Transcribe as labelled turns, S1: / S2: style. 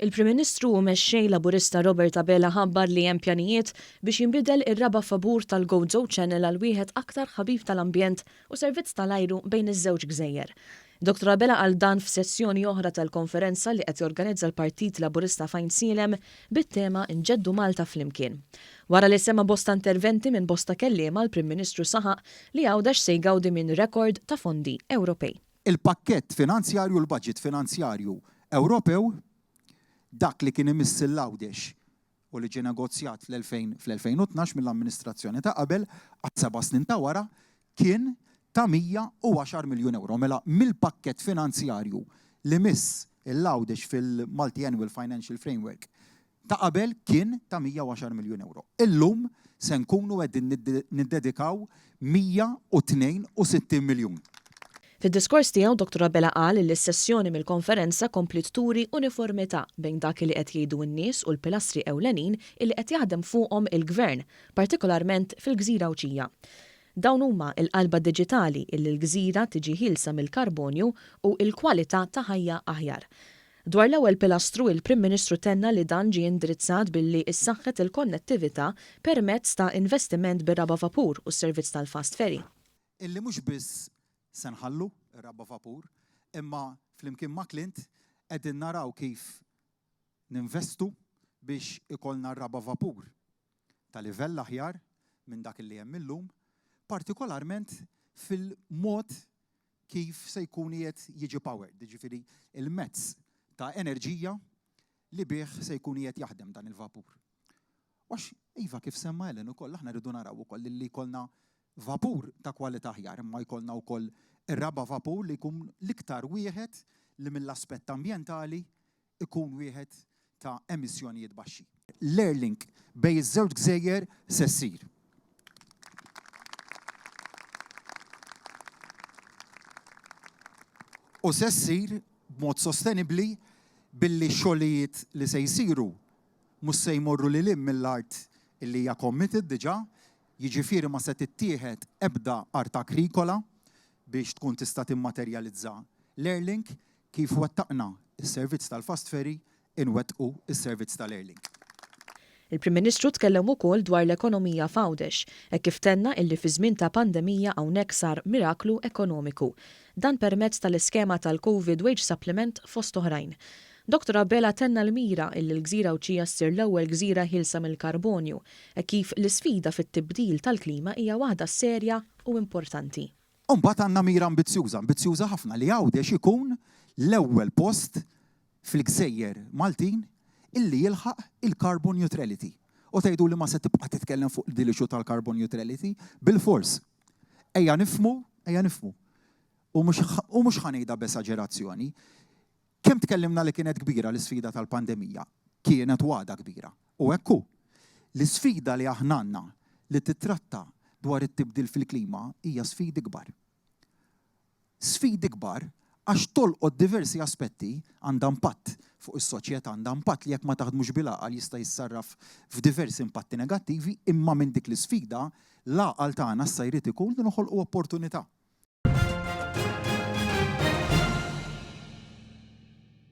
S1: Il-Prim Ministru u Mexxej Laburista Robert Abela ħabbar li hemm pjanijiet biex jinbidel ir-raba' fabur tal-Gozo Channel għal wieħed aktar ħabib tal-ambjent u servizz tal-ajru bejn iż-żewġ gżejjer. Dottor Abela qal dan f'sessjoni oħra tal-konferenza li qed jorganizza l-Partit Laburista f'Għajnsielem bit-tema Inġeddu Malta Flimkien. Wara li sema' bosta interventi minn bosta kelliema l-Prim Ministru saħaq li Għawdex se jgawdi minn rekord ta' fondi Ewropej.
S2: Il-pakkett finanzjarju, l-budget finanzjarju Ewropew, dak li kien imiss lil Għawdex u li ġie negozjat fl-2012 mill-amministrazzjoni ta' qabel għas-seba' snin ta' wara, kien ta' 110 miljun ewro. Mela mill-pakkett finanzjarju li miss lil Għawdex fil-Multi-Annual Financial Framework ta' qabel kien ta' 110 miljun ewro. Illum se nkunu qegħdin niddedikaw 162 miljun.
S1: Fid-diskors tiegħu Dottor Abela qal li s-sessjoni mill-konferenza kompliet turi uniformità bejn dak li qed jgħidu n-nies u l-pilastri ewlenin illi qed jaħdem fuqhom il-Gvern, partikolarment fil-gżira Għawdxija. Dawn huma l-qalba diġitali illi l-gżira tiġi ħielsa mill-karbonju u l-kwalità ta' ħajja aħjar. Dwar l-ewwel pilastru, il-Prim Ministru tenna li dan ġie indirizzat billi ssaħħet il-konnettività permezz ta' investiment bir-raba' vapur u s-servizz tal-fast ferry.
S2: Illi mhux biss se nħallu r-raba' vapur, imma flimkien ma' Clint qegħdin naraw kif ninvestu biex ikollna r-raba' vapur ta' livell aħjar minn dak li hemm illum, partikolarment fil-mod kif se jkun qiegħed jiġi powered, jiġifieri l-mezz ta' enerġija li bih se jkun qiegħed jaħdem dan il-vapur. U għax, iva, kif semma Ellen ukoll, aħna rridu naraw ukoll li jkollna vapur ta' kwalità aħjar, imma jkollna wkoll ir-raba' vapur li jkun l-iktar wieħed li mill-aspett ambjentali ikun wieħed ta' emissjonijiet baxxi. L-Airlink bejn iż-żewġ gżejjer se ssir. U se ssir b'mod sostenibbli billi x-xogħlijiet li se jsiru mhux se jmorru lil hinn mill-art li hija committed diġà, jiġifieri ma se tittieħed ebda art agrikola biex tkun tista' timmaterjalizza l-Airlink Kif wettaqna s-servizz tal-fast ferry, inwettqu s-servizz tal-Airlink.
S1: Il-Prim Ministru tkellem ukoll dwar l-ekonomija f'Għawdex, hekk kif tenna illi fi żmien ta' pandemija hawnhekk sar miraklu ekonomiku. Dan permezz tal-iskema tal-Covid Wage Supplement fost oħrajn. Dottor Abela tenna l-mira illi l-gżira Għawdxija ssir l-ewwel gżira ħielsa mill-karbonju, hekk kif l-isfida fit-tibdil tal-klima hija waħda serja u importanti.
S2: U mbagħad għandna mira ambizzjuża, ambizzjuża ħafna, li Għawdex ikun l-ewwel post fil-gżejjer Maltin illi jilħaq il-carbon neutrality. U tgħiduli ma se tibqa' titkellem fuq din l-issue tal-carbon neutrality? Bilfors. Ejja nifhmu, ejja nifhmu. U mhux u mhux ħa ngħidha b'esaġerazzjoni. Kemm tkellimna li kienet kbira l-isfida tal-pandemija, kienet u għadha kbira. U hekk hu. L-isfida li aħna għandna li tittratta dwar it-tibdil fil-klima hija sfida ikbar. Sfida ikbar għax tolqot diversi aspetti, għandha impatt fuq is-soċjetà, għandha impatt li jekk ma taħdmux bil-għaqal jista' jissarraf f'diversi impatti negattivi, imma minn dik l-isfida, l-għaqal tagħna issa jrid ikun li noħolqu opportunità.